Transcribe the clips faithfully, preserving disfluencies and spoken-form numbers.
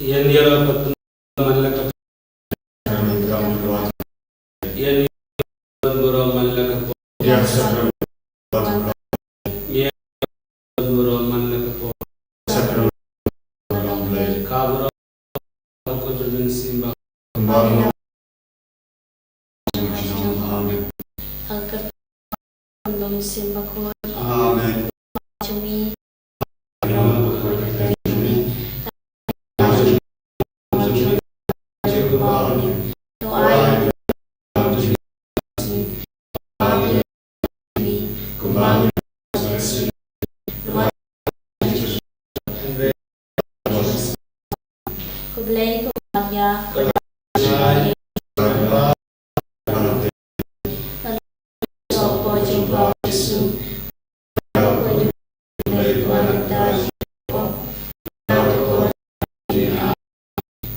Ïa ïaroh pat man la ka, ïa ïaroh pat burom man la ka por, ïa ïaroh pat burom man la ka por. Ka burom ka kut ka mynsiem ba Amen. Amen. Khublei ko Maria.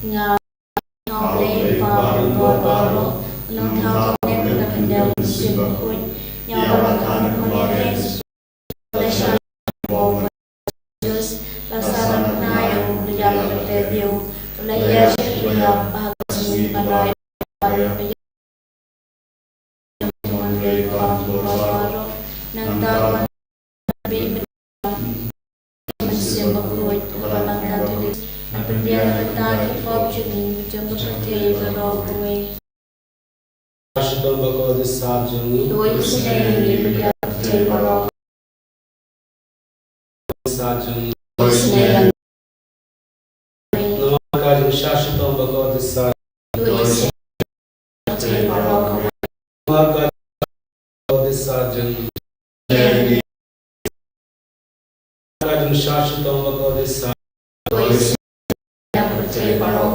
Nga, nga Blei ba bor baroh, nang thaw ka nek na khyndew Mynsiem Bakhuid. Ïa ba la khan kumba ka la sha bor ba Jus, la sa na nai u la ïa la ka te biu, la ïa shi la ïa ba ha ka sngi ba la ïa Mon Blei ba bor baroh, nangta ban bi Mynsiem Bakhuid, ba la ka tulis, na pynbiang nangta ki pop jong ngi, jong ka pyrthei baroh kawei. Shitom ba ka dei sa jong u. Doi sngewbha ïa ngi pyrthei baroh. Sa jong u. Doi sngewbha ïa ngi. Namar ka jingsha shitom ba ka dei sa. Doi sngewbha ïa ngi pyrthei baroh. Namar ka dei sa jong u. Ka jingsha shitom ba ka dei sa. Doi sngewbha ïa ngi pyrthei baroh.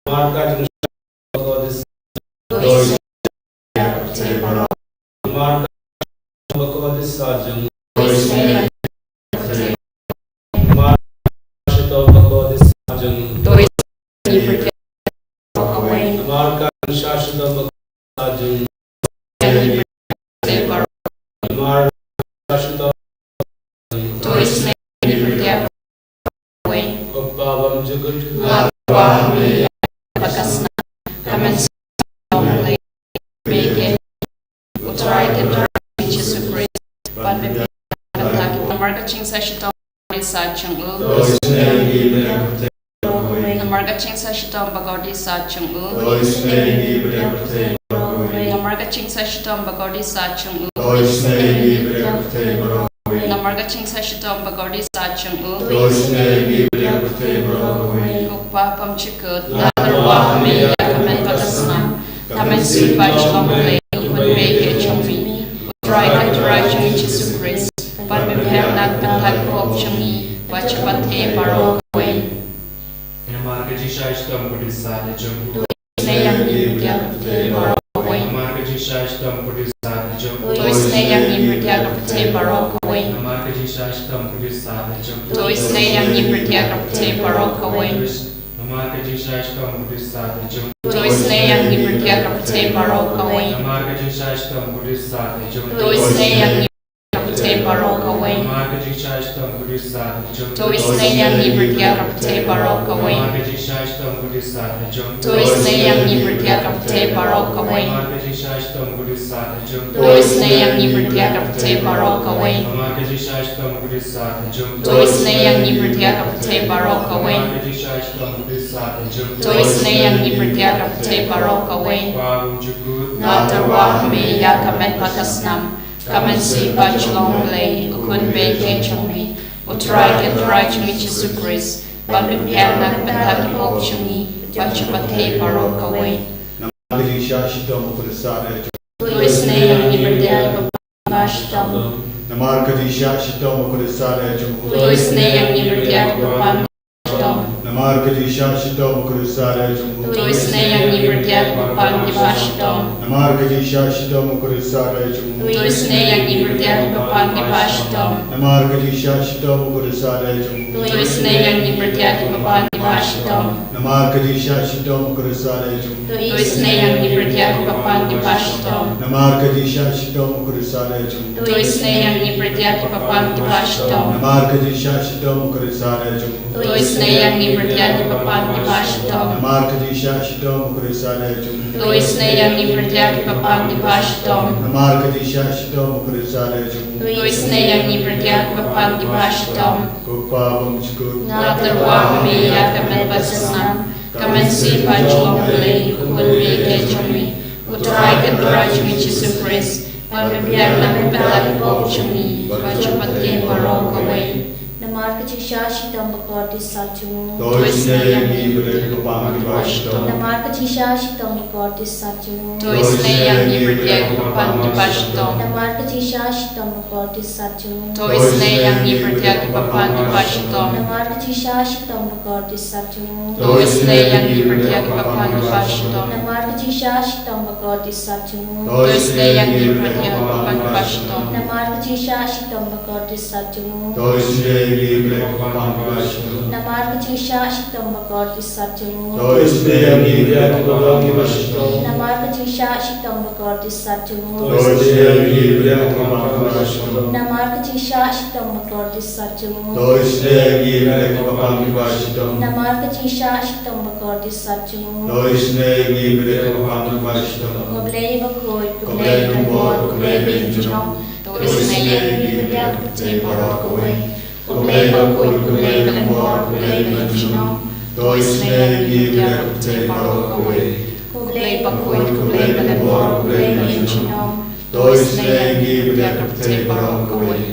Namar ka jingsha shitom ba ka dei sa. Doi sngewbha ïa ngi pyrthei baroh. Namar ka jingsha shitom ba ka dei sa jong u. Doi sngewbha ïa ngi pyrthei. Namar ka jingsha shitom ba ka dei sa jong u. Doi sngewbha ïa ngi pyrthei baroh kawei. Namar ka jingsha shitom ba ka dei sa jong u. Namar ka jingsha shitom. Doi sngewbha ïa ngi pyrthei baroh kawei. Ko Pa bymjukut. Nga kwah ba me ïa ka snam. Ka mynsiem ba U Trai Kynrad jong ngi Jisu Khrist, ban pynbiang namar ka jingsha shitom ba ka dei sa jong u. Namar ka jingsha shitom ba ka dei sa jong u. Namar ka jingsha shitom ba ka dei sa jong u. Namar ka jingsha shitom ba ka dei sa jong u. Ko Pa bymjukut, nga tyrwa ha me ïa ka met bad ka snam. Ka mynsiem ba jong U Blei, U Khun bad U Kynrad jong ngi, U Trai Kynrad jong ngi Jisu Khrist, ban pynbiang na ka bynta ki pop jong ngi bad jong ka pyrthei baroh kawei. Namar ka jingsha shitom ba ka dei sa jong u. Doi sngewbha ïa ngi pyrthei baroh kawei. Namar ka jingsha shitom ba ka dei sa jong u. Doi sngewbha ïa ngi pyrthei baroh kawei. Namar ka jingsha shitom ba ka dei sa jong u. Doi sngewbha ïa ngi pyrthei baroh kawei. Namar ka jingsha shitom ba ka dei sa jong u. Doi sngewbha ïa ngi pyrthei baroh kawei. Namar ka jingsha shitom ba ka dei sa jong u. Doi sngewbha ïa ngi pyrthei baroh kawei. Namar ka jingsha shitom ba ka dei sa jong u. Doi sngewbha ïa ngi pyrthei baroh kawei. Namar ka jingsha shitom ba ka dei sa jong u. Doi sngewbha ïa ngi pyrthei baroh kawei. Namar ka jingsha shitom ba ka dei sa jong u. Doi sngewbha ïa ngi pyrthei baroh kawei. Namar ka jingsha shitom ba ka dei sa jong u. Doi sngewbha ïa ngi pyrthei baroh kawei. Namar ka jingsha shitom ba ka dei sa jong u. Doi sngewbha ïa ngi pyrthei baroh kawei. Nga tyrwa ha me ïa ka met bad ka snam. Ka mynsiem ba jong U Blei, U Khun bad U Kynrad jong ngi, U Trai Kynrad jong ngi Jisu Khrist, ban pynbiang na ka bynta ki pop jong ngi bad jong ka pyrthei baroh kawei. Namar ka jingsha shitom ba ka dei sa jong u. Doi sngewbha ïa ngi pyrthei baroh kawei. Namar ka jingsha shitom ba ka dei sa jong u. Doi sngewbha ïa ngi pyrthei baroh kawei. Namar ka jingsha shitom ba ka dei sa jong u. Doi sngewbha ïa ngi pyrthei baroh kawei. Namar ka jingsha shitom ba ka dei sa jong u. Doi sngewbha ïa ngi pyrthei baroh kawei. Namar ka jingsha shitom ba ka dei sa jong u. Doi sngewbha ïa ngi pyrthei baroh kawei. Namar ka jingsha shitom ba ka dei sa jong u. Doi sngewbha ïa ngi pyrthei baroh kawei. Namar ka jingsha shitom ba ka dei sa jong u. Doi sngewbha ïa ngi pyrthei baroh kawei. Namar ka jingsha shitom ba ka dei sa jong u. Doi sngewbha ïa ngi pyrdiang kiba pang kiba shitom. Namar ka jingshah shitom u Khrist u la ïa jong ngi. To isynei ïa ngi pyrdiang kiba pang kiba shitom. Namar ka jingshah shitom u Khrist u la ïa jong ngi. To isynei ïa ngi pyrdiang kiba pang kiba shitom. Ko Kpa bymjukut. Nga tyrwa ha me ïa ka met ba shisnam, ka mynsiem ba jong U Blei, U Khun baieit jong ngi, U Trai Kynrad jong ngi Jisu Khrist, ban pynbiang na ka bynta ki pop jong ngi bad jong ka pyrthei baroh kawei. Namar ka jingshah shitom bakordit sat jong u. To isynei ïa ngi pyrdiang kiba pang kiba shitom. Namar ka jingshah shitom bakordit sat jong u. To isynei ïa ngi pyrdiang kiba pang kiba shitom. Namar ka jingshah shitom bakordit sat jong u. To isynei ïa ngi pyrdiang kiba pang kiba shitom. Namar ka jingshah shitom bakordit sat jong u. To isynei ïa ngi pyrdiang kiba pang kiba shitom. Namar ka jingshah shitom bakordit sat jong u. To isynei ïa ngi pyrdiang kiba pang kiba shitom. Namar ka jingshah shitom bakordit sat jong u. To isynei ïa ngi pyrdiang kiba pang kiba shitom. Namar ka jingshah shitom bakordit sat jong u. To isynei ïa ngi pyrdiang kiba pang kiba shitom. Namar ka jingshah shitom bakordit sat jong u. To isynei ïa ngi pyrdiang kiba pang kiba shitom. Namar ka jingshah shitom bakordit sat jong u. To isynei ïa ngi pyrdiang kiba pang kiba shitom. Namar ka jingshah shitom bakordit sat jong u. To isynei ïa ngi pyrdiang kiba pang kiba shitom. Ko Blei bakhuid, ko Blei kynbor, ko Blei baïngjnong. To isynei ïa ngi pyrdiang ka pyrthei baroh kawei. Ko Blei bakhuid, ko Blei kynbor, ko Blei baïngjnong. To isynei ïa ngi pyrdiang ka pyrthei baroh kawei. Ko Blei bakhuid, ko Blei kynbor, ko Blei baïngjnong. To isynei ïa ngi pyrdiang ka pyrthei baroh kawei.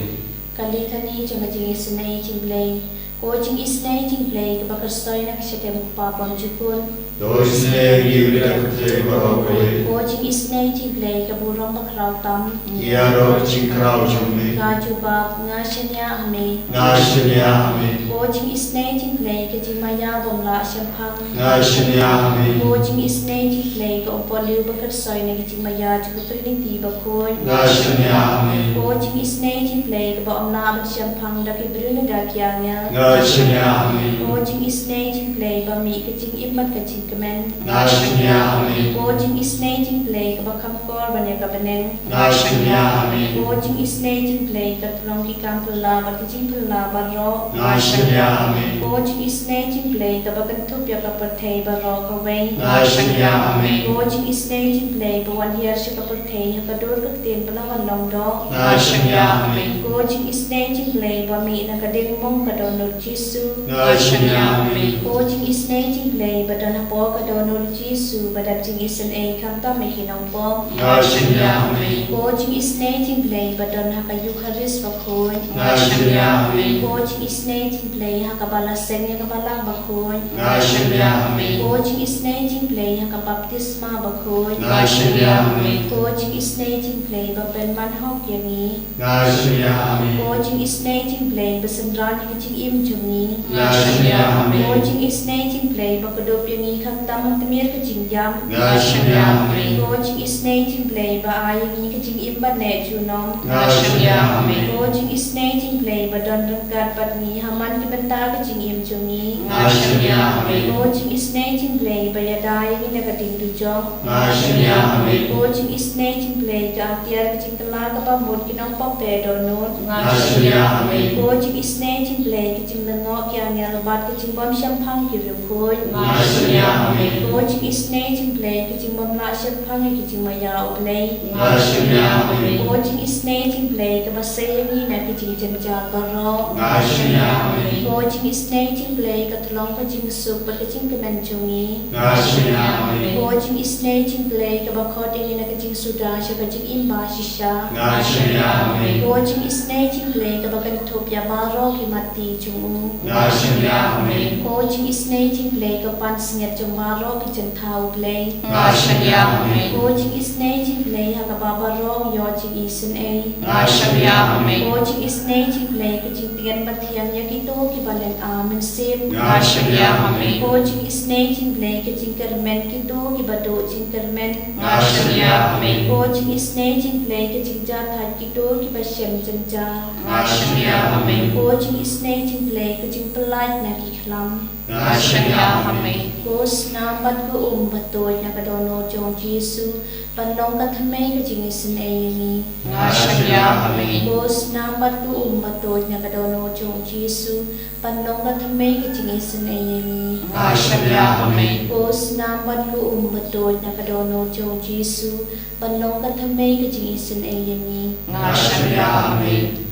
Kali kane jong ka jingisynei jong U Blei. Ko jingisynei jong U Blei kaba kyrsoi na ka shadem U Kpa bymjukut. To isynei ïa ngi pyrdiang ka pyrthei baroh kawei. Ko jingisynei jong U Blei ka burom bakhraw tam. Ïaroh ka jingkhraw jong me. Ka jubab, nga shaniah ha me. Nga shaniah ha me. Ko jingisynei jong U Blei ka jingmaïa bym lah shemphang. Nga shaniah ha me. Ko jingisynei jong U Blei ka umpohliew ba kyrsoi na ka jingmaïa jong ka Trinity bakhuid. Nga shaniah ha me. Ko jingisynei jong U Blei kaba ym lah ban shemphang da ki briew ne da ki angel. Nga shaniah ha me. Ko jingisynei jong U Blei ba mih ka jingim bad ka jingkmen. Nga shaniah ha me. Ko jingisynei jong U Blei kaba kham kor ban ïa ka bneng. Nga shaniah ha me. Ko jingisynei jong U Blei ka tyllong ki kam phylla bad ki jingphylla baroh. Nga shaniah ha me. Ko jingisynei jong U Blei kaba kynthup ïa ka pyrthei baroh kawei. Nga shaniah ha me. Ko jingisynei jong U Blei ba wan hiar sha ka pyrthei ha ka dur ka ktien ba la wan long doh. Nga shaniah ha me. Ko jingisynei jong U Blei ba mih na ka diengmong ka dohnud Jisu. Nga shaniah ha me. Ko jingisynei jong U Blei ba don hapoh ka dohnud Jisu ba dap jingisynei khamtam ïa ki nongpop. Nga shaniah ha me. Ko jingisynei jong U Blei ba don ha ka Eukharist bakhuid. Nga shaniah ha me. Ko jingisynei jong U Blei ha kaba la seng ïa ka Balang bakhuid. Nga shaniah ha me. Ko jingisynei jong U Blei ha ka baptisma bakhuid. Nga shaniah ha me. Ko jingisynei jong U Blei ba pynman hok ïa ngi. Nga shaniah ha me. Ko jingisynei jong U Blei ba synran ïa ka jingim jong ngi. Nga shaniah ha me. Ko jingisynei jong U Blei ba kdup ïa ngi khamtam ha tmier ka jingïap. Nga shaniah ha me. Ko jingisynei jong U Blei ba ai ïa ngi ka jingim ban leh junom. Nga shaniah ha me. Ko jingisynei jong U Blei ba don ryngkat bad ngi ha man ki bynta ka jingim jong ngi. Nga shaniah ha me. Ko jingisynei jong U Blei ba ïada ïa ngi na ka ding dujok. Nga shaniah ha me. Ko jingisynei jong U Blei ka atiar ka jingkylla kaba mut ki nongpop dohnud. Nga shaniah ha me. Ko jingisynei jong U Blei ka jinglyngngoh ki angel bad ka jingbym shemphang ki riewkhuid. Nga shaniah ha me. Ko jingisynei jong U Blei ka jingbym lah shemphang ïa ki jingmaïa U Blei. Nga shaniah ha me. Ko jingisynei jong U Blei kaba sei ïa ngi na ki jingjynjar baroh. Nga shaniah ha me. Ko jingisynei jong U Blei ka tyllong ka jingsuk bad ka jingkmen jong ngi. Nga shaniah ha me. Ko jingisynei jong U Blei kaba khot ïa ngi na ka jingsuda sha ka jingim ba shisha. Nga shaniah ha me. Ko jingisynei jong U Blei kaba kynthup ïa baroh ki matti jong u. Nga shaniah ha me. Ko jingisynei jong U Blei ka pansngiat jong baroh ki jingthaw U Blei. Nga shaniah ha me. Ko jingisynei jong U Blei ha kaba baroh ïoh jingisynei. Nga shaniah ha me. Ko jingisynei jong U Blei ka jingtngen ba thiang ïa kito kiba lynga mynsiem. Nga shaniah ha me. Ko jingisynei jong U Blei ka jingkyrmen kito kiba duh jingkyrmen. Nga shaniah ha me. Ko jingisynei jong U Blei ka jingjahthait kito kiba shem jynjar. Nga shaniah ha me. Ko jingisynei jong U Blei ka jingpyllait na ki khlam. Nga shaniah ha me. Ko snam bad ko um ba tuid na ka dohnud jong u Jisu, ban long ka thymmei ka jingisynei ïa ngi. Nga shaniah ha me. Ko snam bad ko um ba tuid na ka dohnud jong u Jisu, ban long ka thymmei ka jingisynei ïa ngi. Nga shaniah ha me. Ko snam bad ko um ba tuid na ka dohnud jong u Jisu, ban long ka thymmei ka jingisynei ïa ngi. Nga shaniah ha me.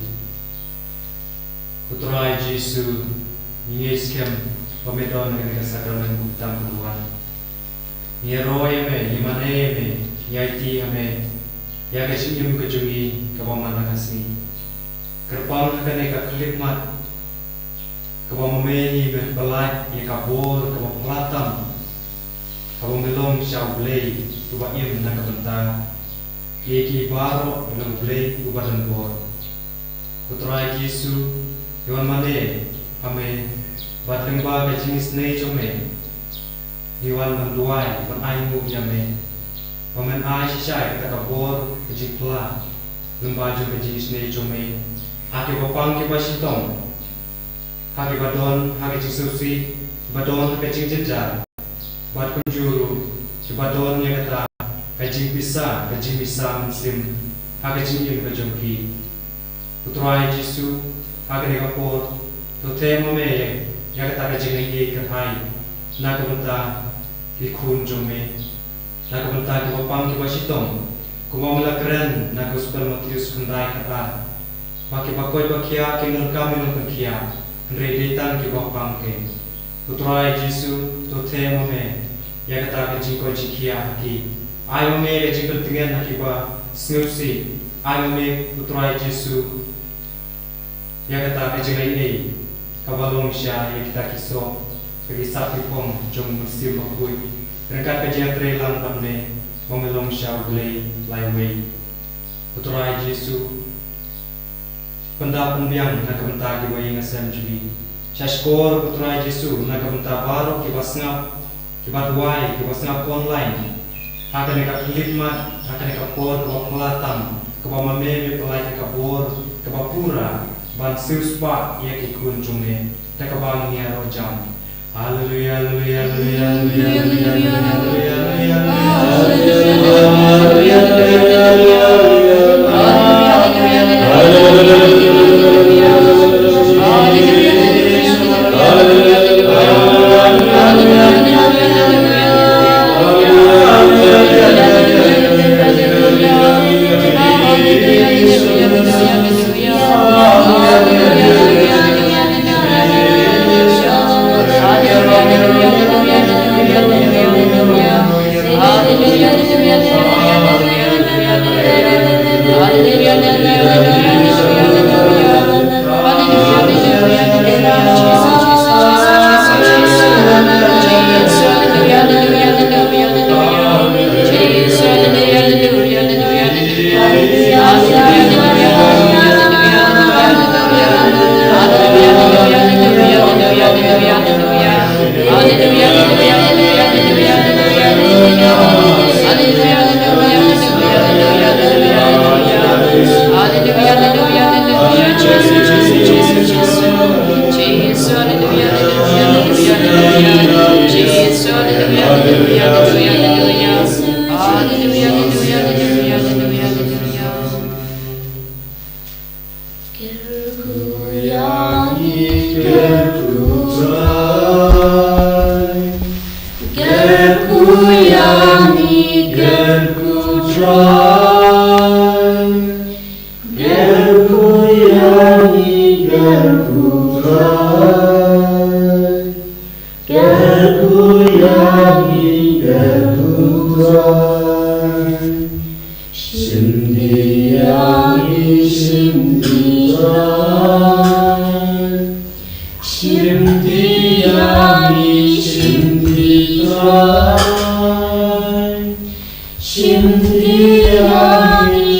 Ko Trai Jisu, ngi ngeit skhem ba me don ha kane ka sakramen baptism ba wan. Ngi ïaroh ïa me, ngi mane ïa me, ngi aiti ha me ïa ka jingim ka jong ngi kaba man la ka sngi. Kyrpang ha kane ka khyllipmat kaba ma me ngi, me pynlait ïa ka bor kaba pla tam kaba me long sha U Blei uba im na ka bynta ïa ki baroh, me long U Blei uba don bor. Ko Trai Jisu, ngi wan mane ha me bad lyngba ka jingisynei jong me. Ngi wan ban duwai, ban ainguh ïa me ba men ai shisha ïa kata ka bor ka jingpla lyngba jong ka jingisynei jong me ha kiba pang kiba shitom, ha kiba don ha ka jingsngewsih, kiba don ha ka jingjynjar, bad kumjuh ruh kiba don ïa kata ka jingpisa, ka jingpisa mynsiem ha ka jingim ka jong ki. Ko Trai Jisu, ha kane ka por, to them ma me ïa kata ka jingleit kyrhai na ka bynta ki khun jong me, na ka bynta kiba pang kiba shitom, kumba me la kren na ka Gospel Mathaios khyndai khatar, ba kiba koit ba khiah kin donkam ïa nongpynkhiah, hynrei dei tang kiba pang kein. Ko Trai Jisu, to them ma me ïa kata ka jingkoit jingkhiah ha ki. Ai ma me ka jingpyntngen ha kiba sngewsih. Ai ma me, ko Trai Jisu, ïa kata ka jingleit kaba long sha ïa kita ki soh, ka ki sap ki phong jong u Mynsiem Bakhuid, ryngkat ka jingïatreilang bad me, ba me long sha U Blei laiwei. Ko Trai Jisu, pynda pynbiang na ka bynta kiba ïeng ha sem jong ngi. Sha shkor, ko Trai Jisu, na ka bynta baroh kiba sngap, kiba duwai, kiba sngap online ha kane ka khyllipmat, ha kane ka por kaba pla tam, kaba ma me me pynlait ïa ka bor kaba pura ban siewspah ïa ki khun jong me. Da kaba ngi ïaroh jam. Haleluya, haleluya, haleluya, haleluya. Haleluya, haleluya, haleluya, haleluya. Kyrkhu ïa ngi, kyrkhu Trai. Kyrkhu ïa ngi, kyrkhu Trai. Kyrkhu ïa ngi, kyrkhu Trai. Kyrkhu ïa ngi, kyrkhu Trai. Shim ïa ngi, shim Trai.